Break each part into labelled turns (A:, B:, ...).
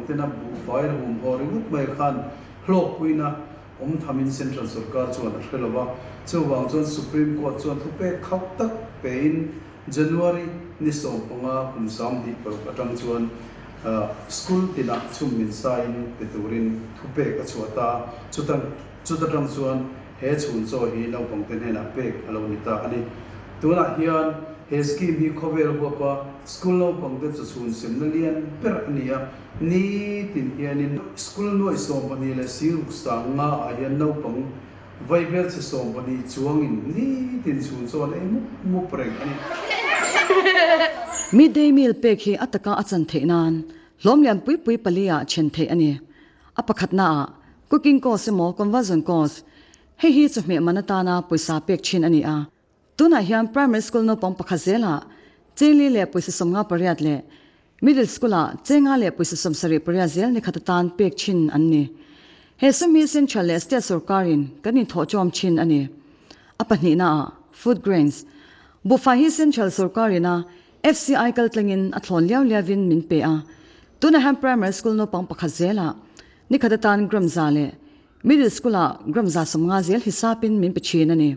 A: tena buhfai la hum haw ringawt mai khan hlawkpuina awm thamin Central Sorkar chuan a hre lo va. Chuvang chuan Supreme Court chuan thupek khauh tak pein January ni 15 kum 26 atang chuan school tinah chhum min sain pe turin thupek a chhuah ta a. Chuta chuta tang chuan he chhun chaw hi naupangte hnenah pek a lo ni ta a ni. Tunah hian he scheme hi khawvel huapa school naupangte chaw chhun semna lian ber a ni a. Nitin hianin school nuaih 12 leh siruk sang nga ah hian naupang Vaibel chhe 12 chuangin nitin chhun chawn ei mup mup reng a ni.
B: Midday meal pek hi a taka a chan theih nan hlawm lian pui pui pali ah then theih a ni. A pakhatna ah cooking cost emaw conversion cost, hei hi chawhmeh man atana pawisa pek thin a ni a. Tunah hian primary school naupang pakhat zelah chengli leh pawisa 58 leh Middle School-ah chenga leh pawisa 78 zel ni khat atan pek thin an ni. He sum hi Central leh State sorkarin kan inthawhchawm thin a ni. A pahnihnaah Food Grains buhfai hi Central sorkarina FCI kaltlangin a thlawn liau liauin min pe a. Tunah hian Primary School naupang pakhat zelah ni khat atan gram za leh Middle School-ah gram 150 zel hisapin min pe thin a ni.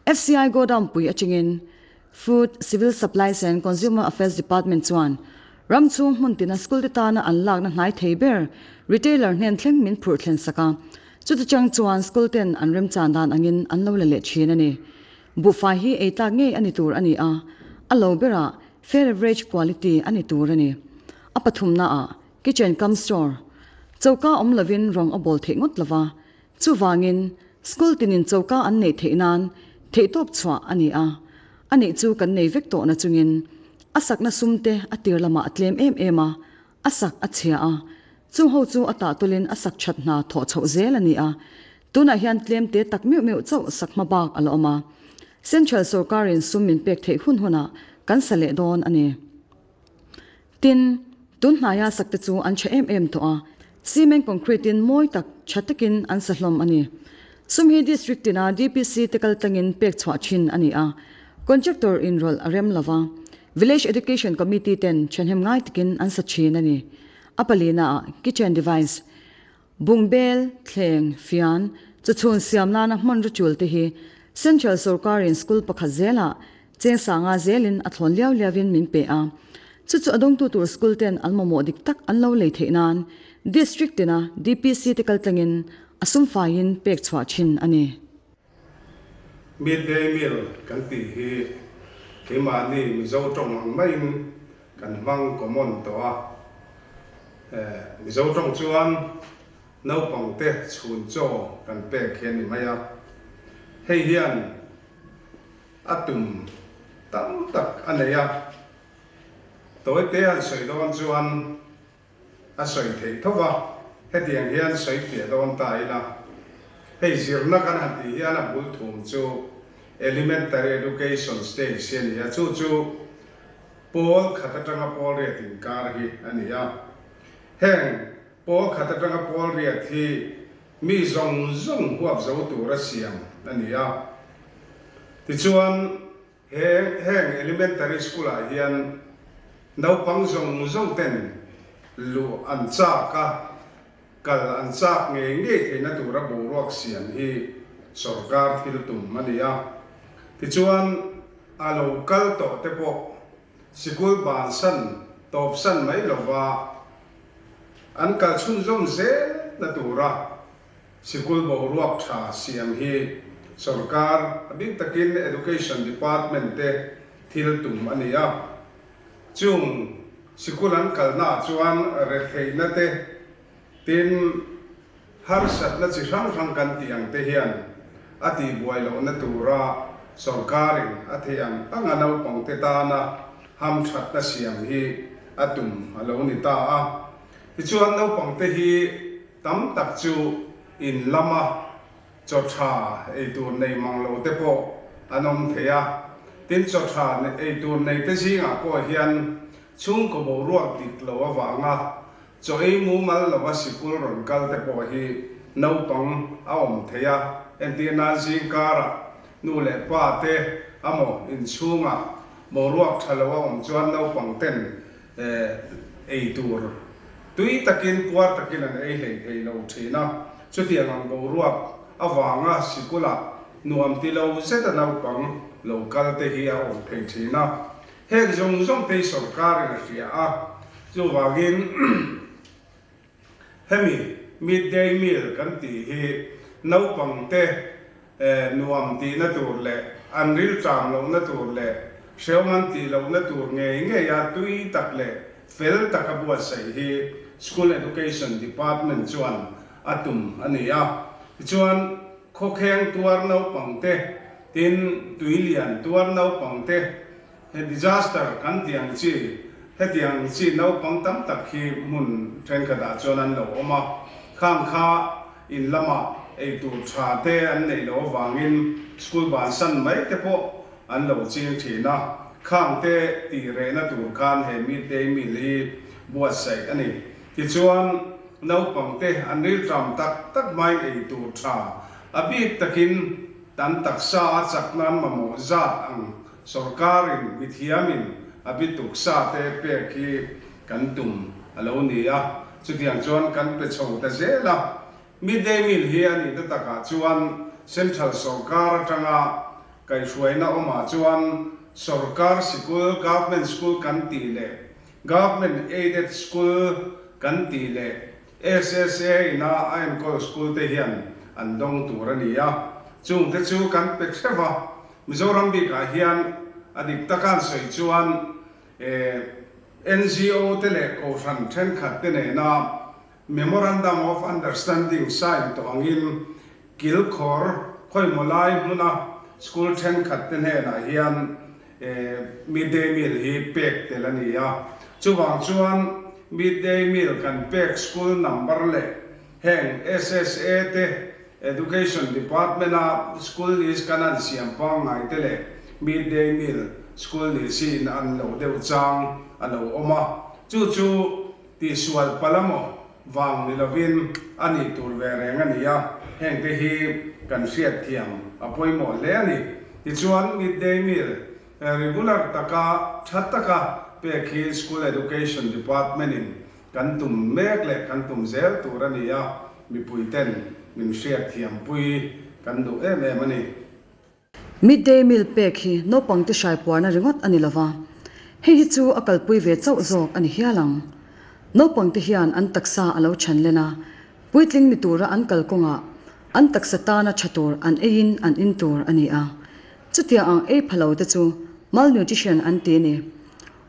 B: FCI godown pui atangin Food, Civil Supplies and Consumer Affairs Department chuan ram chhung hmun tina school te tana an lakna hnai thei ber retailer hnen thleng min phurh thlen sak a, chuti chang chuan school ten an remchan dan angin an lo la leh thin a ni. Buhfai hi ei tlak ngei a ni tur a ni a, a lo berah fair average quality a ni tur a ni. A pathumnaah kitchen cum store choka awm lovin rawng a bawl theih ngawt lova, Chuvangin, school tinin choka an neih theih nan theihtawp chhuah a ni a, a neih chu kan nei vek tawh na chungin a sakna sum te a tir lamah a tlem em em a, a sak a chhia a, chung ho chu a tah tulin a sak that hna thawh chhoh zel a ni a, tunah hian tlem te tak meuh meuh chauh sak hma bak a la awm a, Central sorkarin sum min pek theih hun hunah kan sa leh dawn a ni. Tin, tun hnaia sakte chu an tha em em tawh a, cement concrete in mawi tak tha takin an sa hlawm a ni. Sum hi District tina DPC te kal tlangin pek chhuah thin a ni a, contractor inrawlh a rem lova, Village Education Committee ten thahnem ngai takin an sa thin a ni. A palina ah kitchen device, bungbel, thleng, fian, chawchhun siam nana hmanraw tul te hi Central sorkarin school pakhat zelah Cheng sanga zelin a thlawn liau liauin min pe a. Chu chu a dawngtu tur school ten an mamawh dik tak an lo lei theih nan District tina DPC te kaltlangin a sum faiin pek chhuah thin a ni.
C: Midday meal kan tih hi keimahni Mizo tawng ang maiin kan hmang common tawh a. Mizo tawng chuan naupangte chhun chaw kan pek hi a ni mai a. Hei hian A tum tam tak a nei a, tawite han sawi dawn chuan a sawi theih tho va, hetiang hian sawi fiah dawn ta ila, hei zirna kan han tih hian a bul thum chu Elementary Education stage hi a ni a, chu chu pawl khat atanga pawl riat inkar hi a ni a, heng pawl khat atanga pawl riat hi Mi zawng zawng huap zo tura siam a ni a. Tichuan, he heng elementary school-ah hian naupang zawng zawng ten luh an chak a, kal an chak ngei ngei theihna tura boruak siam hi sorkar thil tum a ni a. Tichuan, a lo kal tawh te pawh sikul bansan tawpsan mai lova An kal chhunzawm zel na tura sikul boruak tha siam hi sorkar, a bik takin Education Department te thil tum a ni a. Chung sikul an kalnaah chuan retheihna te, tin harsatna chi hrang hrang kan tih ang te hian a tihbuai lohna tura sorkarin a theih ang anga naupangte tana hamthatna siam hi a tum a lo ni ta a. Tichuan naupangte hi tam tak chu in lama chaw tha ei tur nei mang lo te pawh an awm thei a. Tin chaw tha ei tur nei te zingah pawh hian chhungkaw boruak dik lo avanga Chaw ei mumal lova sikul rawn kal te pawh hi naupang a awm thei a, entir nan zingkarah nu leh pa te amaw inchhungah boruak tha lo a awm chuan naupang ten ei tur Tui takin, puar takin an ei hlei thei lo thin a. Chutiang ang boruak avanga sikulah nuam ti lo zeta naupang lo kal te hi a awm thei thin a. Heng zawng zawng te hi sorkarin a hria a, chuvangin hemi midday meal kan tih hi naupangte nuam tihna tur leh an rilṭam lohna tur leh hrehawm an tih lohna tur ngei ngeia tui tak leh fel taka buatsaih hi School Education Department chuan a tum a ni a. Tichuan, khawkheng tuar naupangte, tin, tuilian tuar naupangte, he disaster kan tih ang chi, hetiang chi naupang tam tak hi hmun thenkhatah chuan an lo awm a. Khang kha in lamah eitur tha te an neih loh avangin school bansan mai te pawh an lo ching thin a, khang te tih rehna tur khan he midday meal hi buatsaih a ni. Tichuan, naupang te an rilṭam tak tak hmain ei tur tha a bik takin tan taksa a chak nan mamawh zat ang sawrkarin mithiamin a bituk sa te pek hi kan tum a lo ni a, chutiang chuan kan pe chho ta zel a. Midday meal hi a nihna takah chuan Central sawrkar atanga kaihhruaina awmah chuan sawrkar sikul, government school kan tih leh government aided school kan tih leh SSA ina a enkawl school te hian an dawng tur a ni a. Chungte chu kan pe theuh a, Mizoram bikah hian a dik taka an sawi chuan NGO te leh kohhran thenkhat te nena Memorandum of Understanding sign tawh angin kilkhawr khawimaw lai hmuna school thenkhat te hnenah hian midday meal hi pek tel a ni a. Chuvang chuan midday meal kan pek school number leh heng SSA te Education Department-a school list kan han siam pangngai te leh midday meal school list hi in an loh deuh chang a lo awm a. Chu chu tihsual palh amaw vang ni lovin a nih tur ve reng a ni a, hengte hi kan hriatthiam a pawimawh hle a ni. Tichuan midday meal regular taka tha taka pek hi School Education Department-in Kan tum mek leh kan tum zel tur a ni a, mipuiten min hriatthiampui kan duh em em a ni.
B: Midday meal pek hi naupangte hrai puarna ringawt a ni lova, hei hi chu a kalpui ve chauh zawk a ni hial ang. Naupangte hian an taksa a lo chhan len a, puitling ni tura an kal kawngah an taksa tana tha tur an eiin an in tur a ni a. Chutiang ang ei pha lo te chu malnutrition an ti a ni.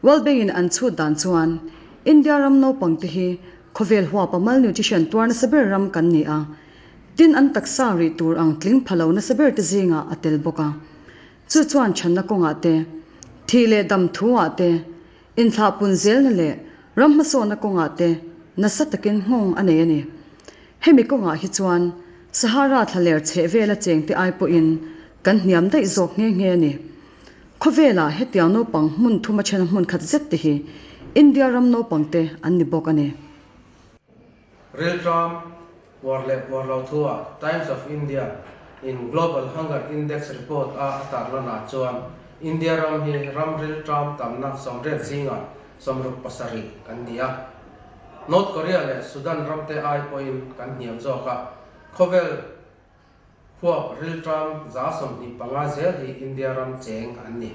B: World Bank in an chhut dan chuan India ram naupang te hi khawvel huapa malnutrition tuar nasa ber ram kan ni a, tin an taksa rih tur ang tling pha lo nasa ber te zingah a tel bawk a. Chu chuan chhanna kawngah te, thih leh dam thu ah te, inthlahpun zelna leh ram hmasawnna kawngah te nasa takin nghawng a nei a ni. Hemi kawngah hi chuan Sahara thlaler chheh vela chengte ai pawhin kan hniam daih zawk nghe nghe a ni. Khawvelah hetiang naupang hmun thuma thena hmun khat zet te hi India ram naupang te an ni bawk a ni.
D: Rilṭam, puar leh puar lo thua Times of India in Global Hunger Index report a a tarlanah chuan India ram hi ram rilṭam tamna 80 zingah 67 kan ni a. North Korea leh Sudan ramte ai pawhin kan hniam zawk a, khawvel Huap rilṭam 25 zel hi India ram cheng an ni.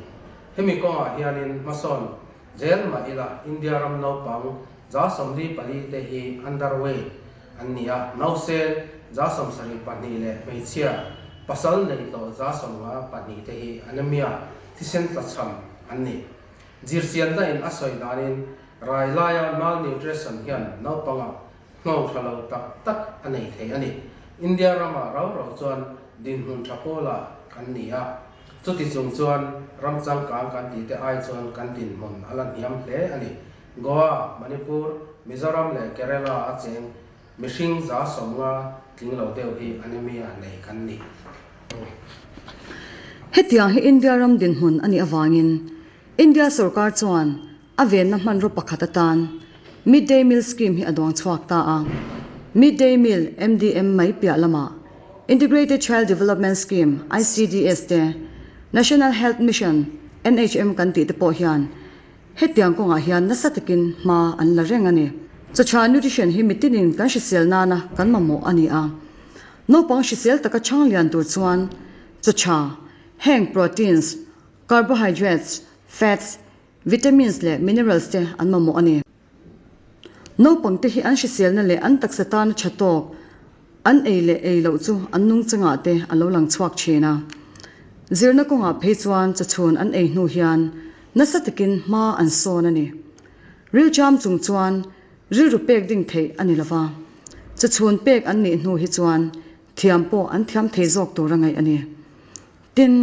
D: Hemi kawngah hianin hmasawn zel mah ila India ram naupang 44 te hi underweight an ni a, nausen 72 leh hmeichhia pasal nei tawh 54 te hi anemia, thisen tlachham, an ni. Zirchianna in a sawi danin rai laia malnutrition hian naupangah Nghawng tha lo tak tak a nei thei a ni. India ramah rau rau chuan dinhmun tha pawlah kan ni a, chuti chung chuan ram changkang kan tih te ai chuan kan dinhmun a la hniam hle a ni. Goa, Manipur, Mizoram leh Kerala a cheng mihring 50 tling lo deuh hi anemia nei kan ni.
B: Hetiang hi India ram dinhmun a nih avangin India sorkar chuan A venna hmanraw pakhat atan Midday Meal Scheme hi a duang chhuak ta a. Midday Meal, MDM, mai piah lamah Integrated Child Development Scheme, ICDS, te, National Health Mission, NHM, kan tih te pawh hian hetiang kawngah hian nasa takin hma an la reng a ni. Chaw tha nutrition hi mitinin kan hrisel nana kan mamawh a ni a. Naupang hrisel taka chhang lian tur chuan chaw tha, heng proteins, carbohydrates, fats, vitamins leh minerals te an mamawh a ni. Naupangte hi an hriselna leh an taksa tana tha tawk an ei leh ei loh chu an nungchangah te a lo lang chhuak thin a. Zirna kawngah phei chuan chawchhun an ei hnu hian nasa takin hma an sawn a ni. Rilṭam chung chuan rilru pek ding theih a ni lova, chawchhun pek an nih hnu hi chuan thiam pawh an thiam thei zawk tur a ngaih a ni. Tin,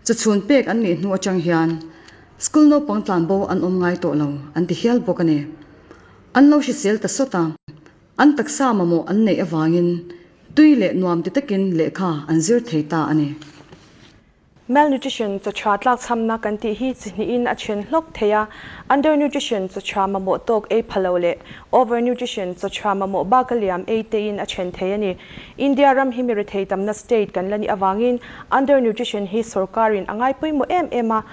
B: chawchhun pek an nih hnu atang hian school naupang tlanbo an awm ngai tawh lo an ti hial bawk a ni. An lo hrisel ta sawt a, an taksa mamawh an neih avangin tui leh nuam ti takin lehkha an zir thei ta a ni.
E: Malnutrition chaw tha tlakchhamna kan tih hi chi hnihin a then hlawk thei a, undernutrition chaw tha mamawh tawk ei pha lo leh overnutrition chaw tha mamawh bak a liam ei tein a then thei a ni. India ram hi mi rethei tamna state kan la nih avangin undernutrition hi sorkarin a ngai pawimawh em em a,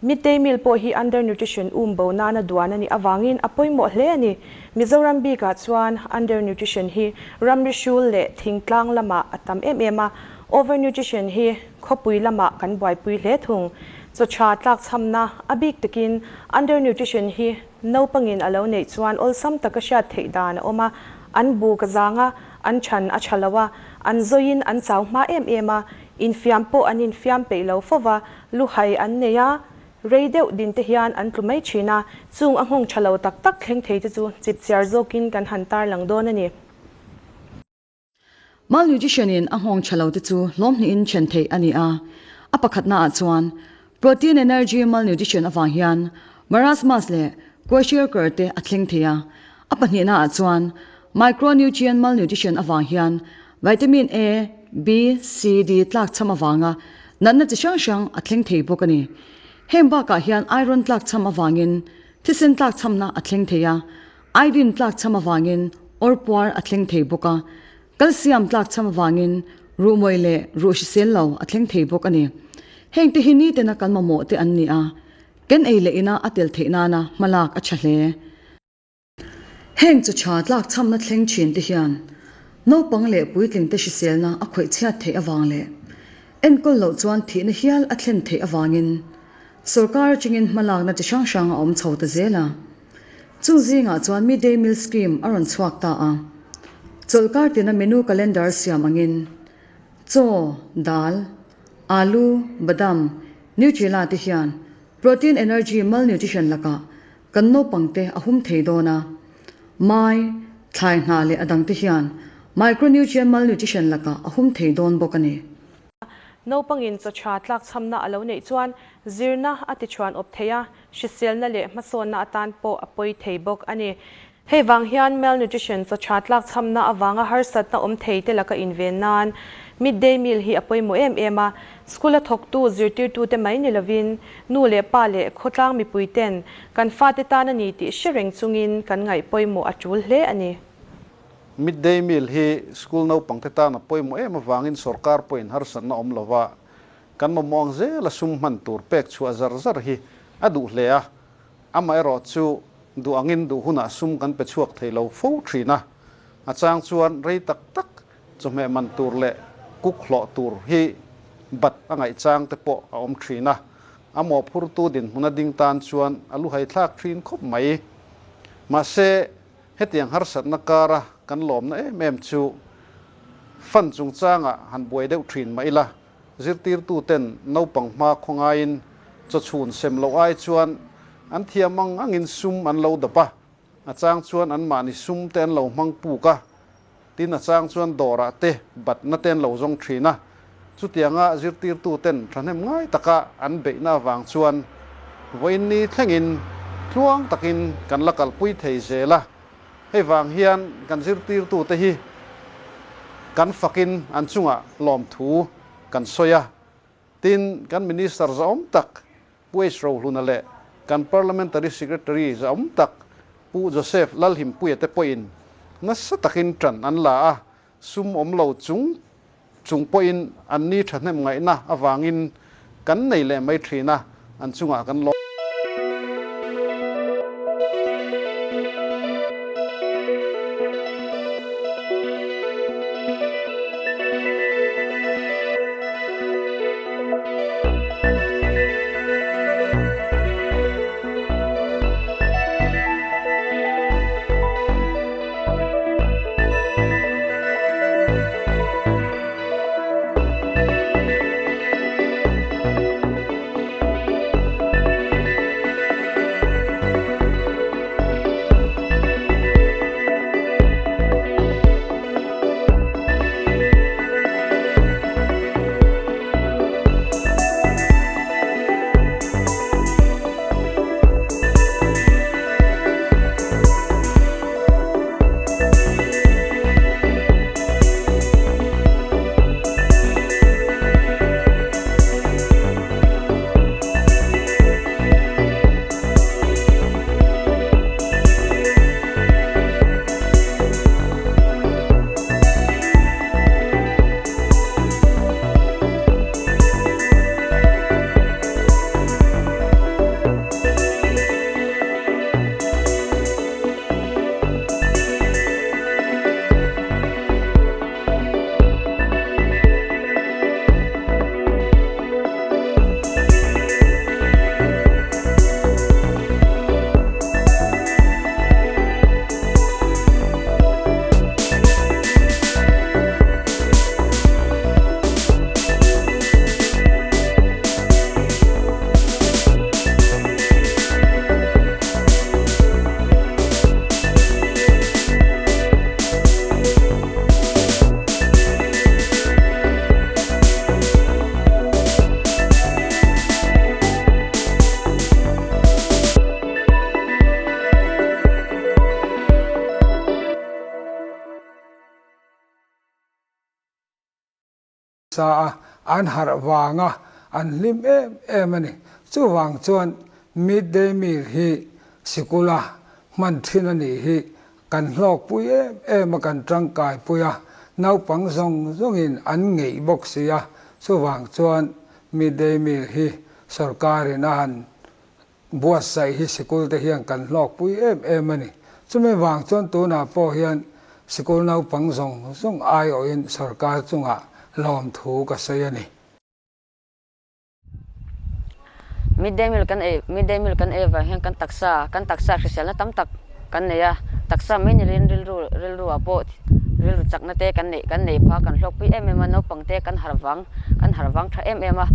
E: midday meal pawh hi undernutrition um bo nana duan a nih avangin a pawimawh hle a ni. Mizoram bikah chuan undernutrition hi ramri hrul leh thingtlang lamah a tam em em a, overnutrition hi khawpui lamah kan buaipui hle thung. Chaw tha tlakchhamna a bik takin undernutrition hi naupangin a lo neih chuan awlsam taka hriat theih dan a awm a, an bu ka zang a, an than a tha lo a, an zawiin an chau hma em em a, infiam pawh an infiam peih lo fo va, luhai an nei a, rei deuh din te hian an tlu mai thin a, chung a nghawng tha lo tak tak thleng thei te chu chipchiar zawkin kan han tarlang dawn a ni.
B: Malnutrition in a nghawng tha lo te chu hlawm hnihin then theih a ni a. A pakhatna ah chuan protein energy malnutrition avang hian marasmus leh kwashiorkor te a thleng thei a. A pahnihna ah chuan micronutrient malnutrition avang hian vitamin A, B, C, D tlakchham avanga natna chi hrang hrang a thleng thei bawk a ni. Heng bakah hian iron tlakchham avangin thisen tlakchhamna a thleng thei a, Iodine tlakchham avangin awrpuar a thleng thei bawk a, calcium tlakchham avangin ruhmawi leh ruh hrisel lo a thleng thei bawk a ni. Hengte hi nitena kan mamawh te an ni a, ken ei leh ina a tel theih nana hmalak a tha hle. Heng chu tha tlakchhamna thleng thin te hian naupang leh puitlingte hriselna a khawih chhiat theih avang leh enkawl loh chuan thihna hial a thlen theih avangin sorkar atangin hmalakna chi hrang hrang a awm chho ta zel a. Chung zingah chuan Midday Meal Scheme a rawn chhuak ta a. Chawlhkar tina menu calendar siam angin chaw, dal, alu, badam, Nutrela te hian protein energy malnutrition lakah kan naupangte a hum thei dawn a. Mai, thlai hna leh a dangte hian micronutrient malnutrition lakah a hum thei dawn bawk a ni.
E: Naupangin chaw tha tlakchhamna a lo neih chuan zirna a tichhuan awp thei a, hriselna leh hmasawnna atan pawh a pawi thei bawk a ni. Hei vang hian malnutrition chaw tha tlakchhamna avanga harsatna awm thei te laka inven nan midday meal hi a pawimawh em em a. School a thawktu zirtirtute mai ni lovin nu leh pa leh khawtlang mipui ten kan fate tan a ni tih hre reng chungin kan ngaih pawimawh a tul hle a ni.
A: Midday meal hi school naupangte tan a pawimawh em avangin sorkar pawhin harsatna awm lova Kan mamawh ang zela sum hman tur pek chhuah zar zar hi a duh hle a, amaherawh chu duh angin duh hunah sum kan pe chhuak thei lo fo thin a, a chang chuan rei tak tak chawhmeh man tur leh kuk hlawh tur hi bat a ngaih chang te pawh a awm thin a, a mawhphurtu dinhmun a ding tan chuan a luhai thlak thin khawp mai. Mahse, hetiang harsatna kara kan lawmna em em chu fund chungchangah han buai deuh thin mah ila, Zirtirtuten naupang hma khawngaiin chawchhun sem loh ai chuan an thiam ang angin sum an lo dap a, a chang chuan anmahni sum te an lo hmang puk a, tin a chang chuan dawrah te batna te an lo zawng thin a. Chutianga zirtirtuten thahnem ngai taka an beihna avang chuan vawiin ni thlengin tluang takin kan la kalpui thei zel a. Hei vang hian kan zirtirtute hi kan fakin an chungah lawmthu kan sawi a. Tin, kan Minister zahawm tak Pu H. Rohluna leh kan Parliamentary Secretary zahawm tak Pu Joseph Lalhimpuia te pawhin nasa takin ṭan an la a, sum awm lo chung chung pawhin an ni ṭhahnem ngaihna avangin kan nei leh mai ṭhin a, an chungah kan lawm.
F: Sa a, an harh vanga an hlim em em a ni. Chuvang chuan midday meal hi sikula hman thin a nih hi kan hlawkpui em em a, kan tangkaipui a, naupang zawng zawngin an ngeih bawk si a, chuvang chuan midday meal hi sorkarin a han buatsaih hi sikul te hian kan hlawkpui em em a ni. Chumi vang chuan tunah pawh hian sikul naupang zawng zawng aiawhin sorkar chungah lawmthu ka sawi a ni.
G: Midday meal kan ei Midday meal kan ei avang hian kan taksa kan taksa hriselna tam tak kan nei a, taksa mai ni lein rilru rilru ah pawh rilru chakna te kan neih kan nei phah kan hlawkpui em em a, naupang te kan harh vang kan harh vang tha em em a,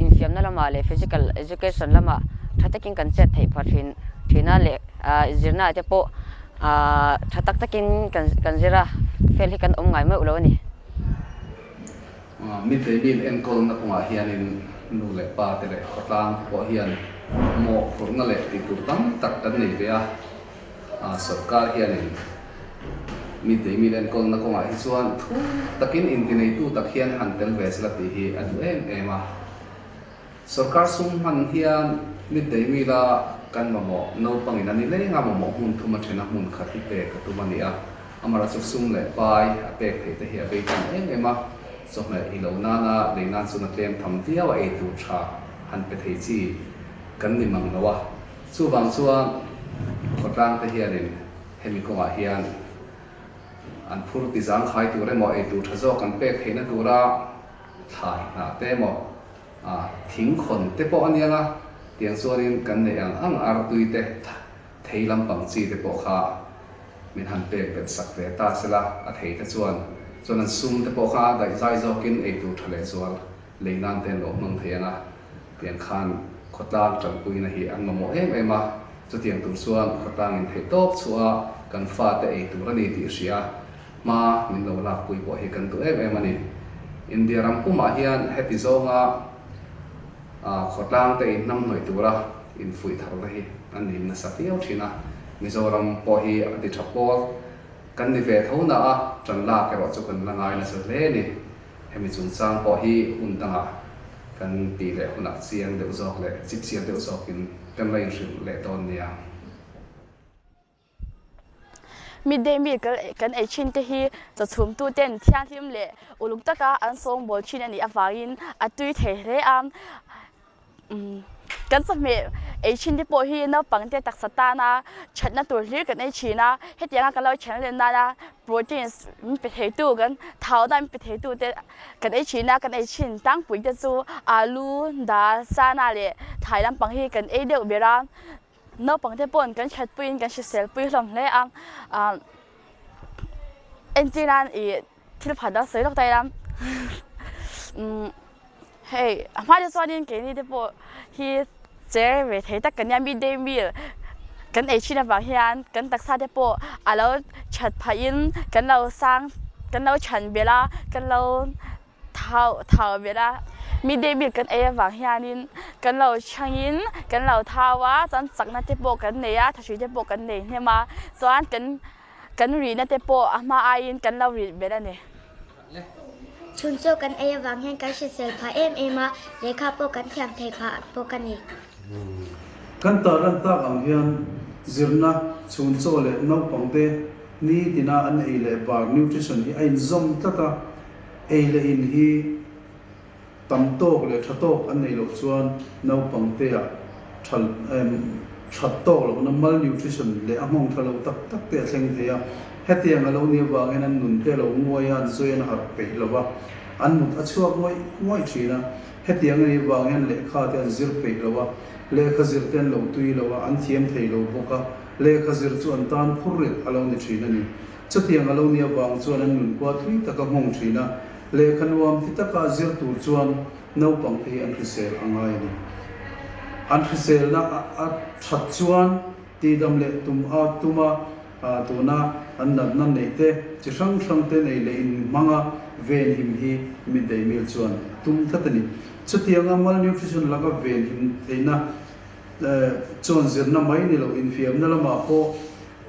G: infiamna lamah leh physical education lamah tha takin kan chet theih phah thin thin a leh zirna ah te pawh tha tak takin kan kan zir a, fail hi kan awm ngai meuh lo a ni.
H: Midday meal enkawlna kawngah hianin nu leh pa te leh khawtlang te pawh hian mawhphurhna leh tihtur tam tak kan nei ve a, sawrkar hianin midday meal enkawlna kawngah hi chuan thu takin intineitu tak hian han tel ve sela tih hi a duh em em a. Sawrkar sum hman hian midday meal-a kan mamawh naupangin a ni leng a, mamawh hmun thum a then a, hmun khat hi pek a tum a ni a. Amaherawhchu sum leh pai a pek theih te hi a bei tan em em a, chawhmeh i lo nana lei nan chuan a tlem tham viau a, ei tur tha han pe thei chi kan ni mang lo a. Chuvang chuan khawtlang te hianin hemi kawngah hian an phur ti zangkhai tur emaw ei tur tha zawk an pek theihna tura thlai hnah te emaw A thing khawn te pawh a niang a, tiang chuanin kan neih ang ang artui te, thei lampang chi te pawh kha min han pek belh sak ve ta sela, a thei te chuan chuan an sum te pawh kha daih zai zawkin ei tur tha leh zual lei nan te an lo hmang thei ang a, tiang khan khawtlang tanpuina hi an mamawh em em a, chutiang tur chuan khawtlang in theih tawp chhuah a kan fate ei tur a ni tih hria Hma min lo lakpui pawh hi kan duh em em a ni. India ram pumah hian heti zawnga khawtlang te inhnamhnawih tura infuih tharna hi an nim nasa viau thin a. Mizoram pawh hi a ti tha pawl kan ni ve tho na a, tan lak erawh chu kan la ngai nasa hle a ni. Hemi chungchang pawh hi hun dangah kan tih leh hunah chiang deuh zawk leh chipchiar deuh zawkin kan la inhrilh leh dawn nia.
I: Midday meal kan ei thin te hi chawchhumtu ten thianghlim leh uluk taka an sawngbawl thin a nih avangin a tui thei hle a. Kan chawhmeh ei thin te pawh hi naupang te taksa tana thatna tur hlir kan ei thin a, hetianga kan lo then len nana proteins min pe theitu kan thau na min pe theitu te kan ei thin a, kan ei thin tlangpui te chu alu, dal, sana leh thlai lampang hi kan ei deuh ber a. Naupangte paw'n kan hriatpuiin kan hriselpui hlawm hle a, entir nan ih thil phat a sawi lawk ta ila hei a hma te chuanin keini te pawh hi cher ve thei tak kan nia midday meal kan ei thin avang hian kan taksa te pawh a lo that phahin kan lo sang kan lo chhan belh a kan lo. Thau thau ber a, midday meal kan ei avang hianin kan lo chhangin kan lo thau a, chuan chakna te pawh kan nei a, thahrui te pawh kan nei hnem a, chuan kan kan rihna te pawh a hma aiin kan lo rih ber a ni.
J: Chhun chaw kan ei avang hian kan hrisel phah em em a, lehkha pawh kan thiam thei phah bawk a ni.
A: Kan tarlan tak ang hian zirna, chhun chaw leh naupangte nitina an ei leh bar nutrition hi a inzawm tlat a, Ei leh in hi tam tawk leh tha tawk an neih loh chuan naupangtea tha that tawk lohna malnutrition leh a nghawng tha lo tak tak te a thleng thei a. Hetiang a lo nih avangin an nun te a lo nguai a, an zawi an harh peih lo va, an mut a chhuak ngawih ngawih thin a. Hetiang a nih avang hian lehkha te an zir peih lo a, lehkha zir te an lo tui lo a, an thiam thei lo bawk a, lehkha zir chu an tan phurrit a lo ni thin a ni. Chutiang a lo nih avang chuan an nunkua thui tak a nghawng thin a, lehkha nuam ti taka zir tur chuan naupang te hi an hrisel a ngai a ni. An hriselna a that chuan tihdam leh tum a tum a, tuna an natna neih te chi hrang hrang te nei leh in hmanga venhim hi midday meal chuan a tum tlat a ni. Chutianga malnutrition laka venhim theihna chuan zirna mai ni lo infiamna lamah pawh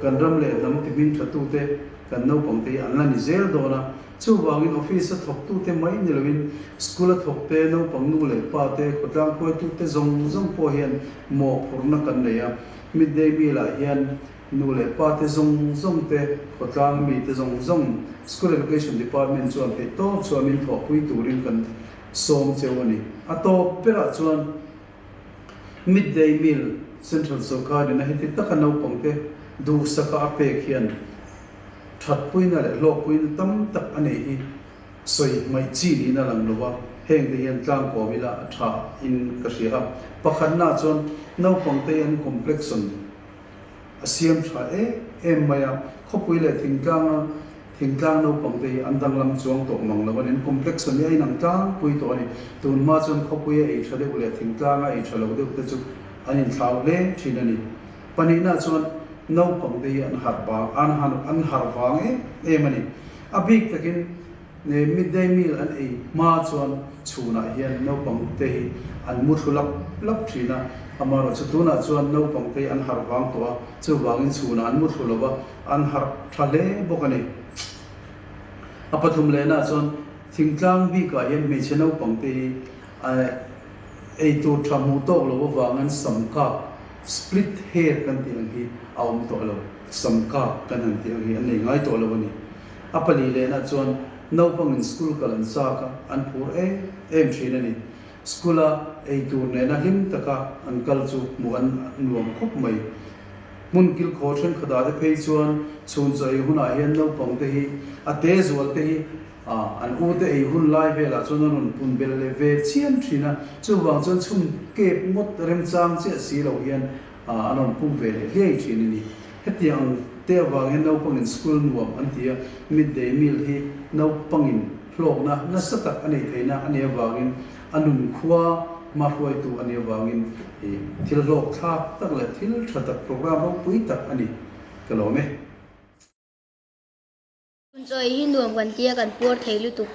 A: Kan ram leh hnam ti hming thatute kan naupangte hi an la ni zel dawn a. Chuvangin office a thawktute mai ni loin school a thawkte, naupang nu leh pa te, khawtlang hruaitute zawng zawng pawh hian mawhphurhna kan nei a. Midday meal ah hian nu leh pa te zawng zawng te, khawtlang mi te zawng zawng School Education Department chuan theihtawp chuan min thawhpui turin kan sawm cheu a ni. A tawp berah chuan Midday meal Central Sawrkarin a heti taka naupangte duhsaka a pek hian thatpuina leh hlawkpuina tam tak a nei hi sawi hmaih chi niin a lang lo a, hengte hian tlangkawm ila a tha in ka hria a. Pakhatnaah chuan naupangte hi an complexion a siam tha em em mai a, khawpui leh thingtlanga thingtlang naupangte hi an danglam chuang tawh mang lo a ni, an complexion hi a inang tlangpui tawh a ni. Tun hma chuan khawpuia ei tha deuh leh thingtlanga ei tha lo deuh te chu an inthlau hle thin a ni. Pahnihna chuan naupangte hi an harh vang an han an harh vang em em a ni. A bik takin midday meal an ei hma chuan chhunah hian naupangte hi an mu thlu lap lap thin a, amaherawh chu tunah chuan naupangte hi an harh vang tawh a, chuvangin chhunah an mu thlu lo va, an harh tha hle bawk a ni. A pathum lehna chuan thingtlang bikah hian hmeichhe naupangte hi ei tur tha hmuh tawk lo avangin sam kak, split hair kan tih ang hi a awm tawh lo, sam kak kan han tih ang hi an nei ngai tawh lo a ni. A pali lehna chuan naupangin school kal an chak a, an phur em em thin a ni. School a ei tur nena hlim taka an kal chu hmuh an nuam khawp mai. Hmun kilkhaw thenkhatah te phei chuan chhun chaw ei hunah hian naupangte hi a te zual te hi an u te ei hun lai velah chuan an rawn pun belh leh ve chiam thin a, chuvang chuan chhun kep ngawt remchang chiah si lo hian an rawn pum ve leh hliai thin a ni. Hetiang ang te avang hian naupangin school nuam an ti a, midday meal hi naupangin hlawkna nasa tak a neih theihna a nih avangin a nunkhua hmahruaitu a nih avangin thil hlawk thlak tak leh thil tha tak program ropui tak a ni ka lawm e.
J: Chawi hi nuam kan tia kan puar thei lutuk.